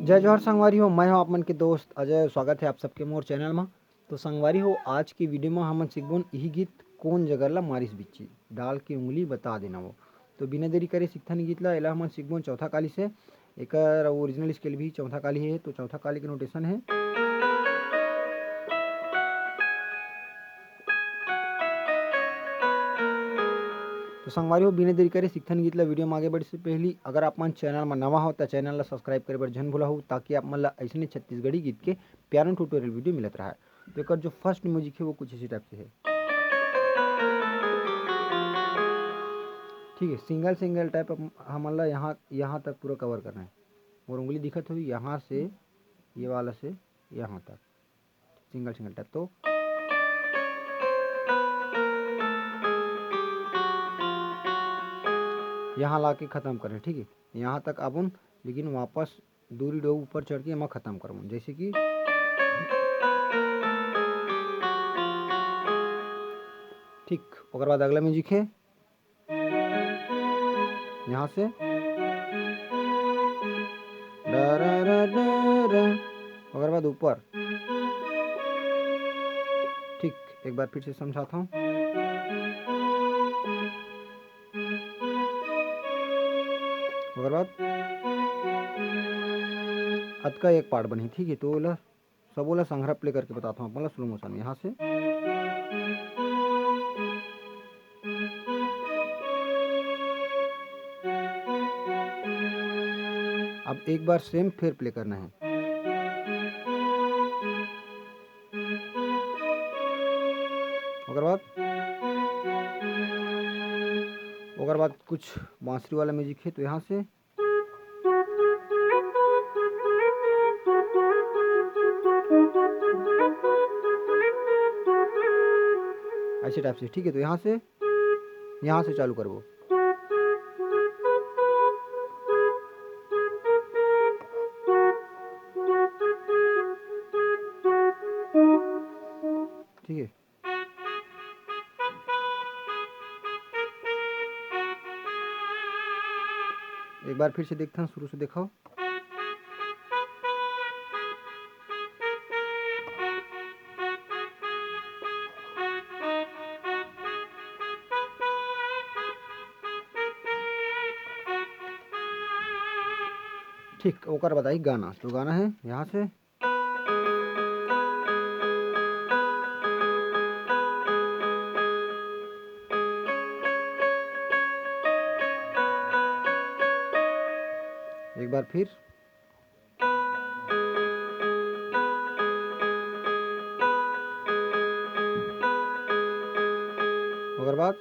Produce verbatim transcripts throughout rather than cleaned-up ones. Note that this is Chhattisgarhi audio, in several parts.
जय जोहार संगवारी हो, मैं हूं आप मन के दोस्त अजय। स्वागत है आप सबके मोर चैनल मा। तो संगवारी हो, आज के वीडियो मा हमन सीखबोन इही गीत कोन जगह ला मारिस बिच्छी, डाल के उंगली बता देना वो। तो बिना देरी करे सीखथन गीत ला। एला हमन सीखबोन चौथा काली से। एकर ओरिजिनल स्केल भी चौथा काली है, तो चौथा काली के नोटेशन है। तो संगवारी हो, बिना देरी करे सीखथन गीत ला। वीडियो में आगे बढ़े से पहली अगर आप मन चैनल में नवा हो तो चैनल ला सब्सक्राइब करे बर झन भूला हो, ताकि आप मन ला ऐसने छत्तीसगढ़ी गीत के पियानो ट्यूटोरियल वीडियो मिलत रहे। तो एकर जो फर्स्ट म्यूजिक है वो कुछ इसी टाइप से है। ठीक है, सिंगल सिंगल टाइप हमन ला यहाँ, यहाँ तक पूरा कवर करना है। और उंगली दिखत हुई यहाँ से, ये वाला से यहाँ तक, सिंगल सिंगल टाइप। तो यहाँ ला के खत्म करें, ठीक है, यहाँ तक आबुन, लेकिन वापस दूरी डो ऊपर चढ़ के एमा खत्म करबो, जैसे कि ठीक। ओकर बाद अगला म्यूजिक है यहाँ से डा रा रा डा रा, ओकर बाद ऊपर। ठीक, एक बार फिर से समझाता हूँ। ओकर बाद अतका एक पार्ट बनही, ठीक है। तो ओला सबो ला संघरा प्ले करके बताता हूँ आप मन ला स्लो मोशन में। यहाँ से अब एक बार सेम फिर प्ले करना है। ओकर बाद, ओकर बाद कुछ बांसुरी वाला म्यूजिक है, तो यहाँ से ऐसे टाइप से, ठीक है। तो यहाँ से, यहाँ से चालू करबो। ठीक है, एक बार फिर से देखथन, शुरू से देखो। ठीक, ओकर बताई गाना। तो गाना है यहाँ से। एक बार फिर। ओकर बाद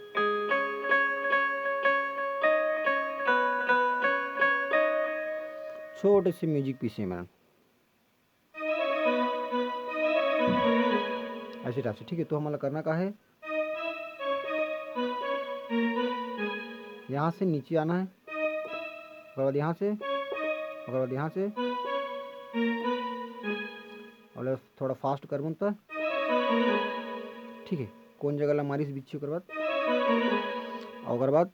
छोटे से म्यूजिक पीछे में। ऐसे टाइप से, ठीक है। तो हमन ला करना का है, यहाँ से नीचे आना है, ओकर बाद यहाँ से, ओकर बाद यहाँ से, और थोड़ा फास्ट करबो त, ठीक है। कोन जगह ला मारिस बिच्छी, ओकर बाद, ओकर बाद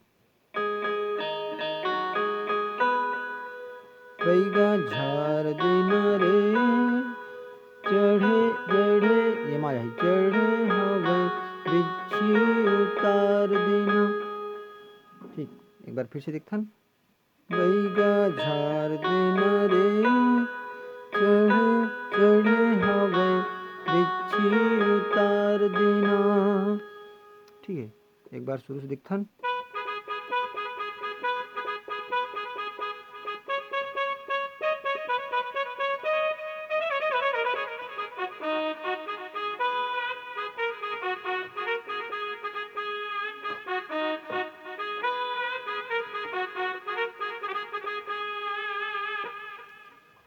बैगा झार देना रे, चढ़े चढ़े, ये मा जाही, चढ़े हवै बिच्छी उतार देना। ठीक, एक बार फिर से देखथन। बैगा झार देना रे, चढ़े चढ़े हवै बिच्छी उतार देना। ठीक है, एक बार शुरू से देखथन।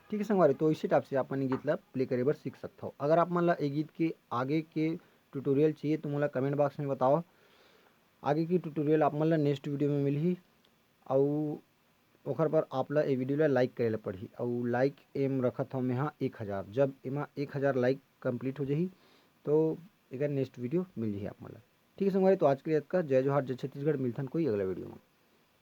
ठीक है संगवारी, तो इसी टाइप से आप मन ये गीत ला प्ले करे बर सीख सकथव। अगर आप मन ला ये गीत के आगे के ट्यूटोरियल चाहिए तो मोला कमेंट बॉक्स में बताओ। आगे की ट्यूटोरियल आप मन ला नेक्स्ट वीडियो में मिलही, अउ ओखर बर आप ला ये वीडियो ला लाइक करे ला पड़ही, अउ लाइक एम रखत हव मैं हा एक हज़ार। जब एमा एक हज़ार लाइक कंप्लीट हो जाही तो एकर नेक्स्ट वीडियो मिल जाही आप मन ला। ठीक है संगवारी, तो आज के लिए इतना। जय जोहार, जय छत्तीसगढ़। मिलथन कोई अगला वीडियो में।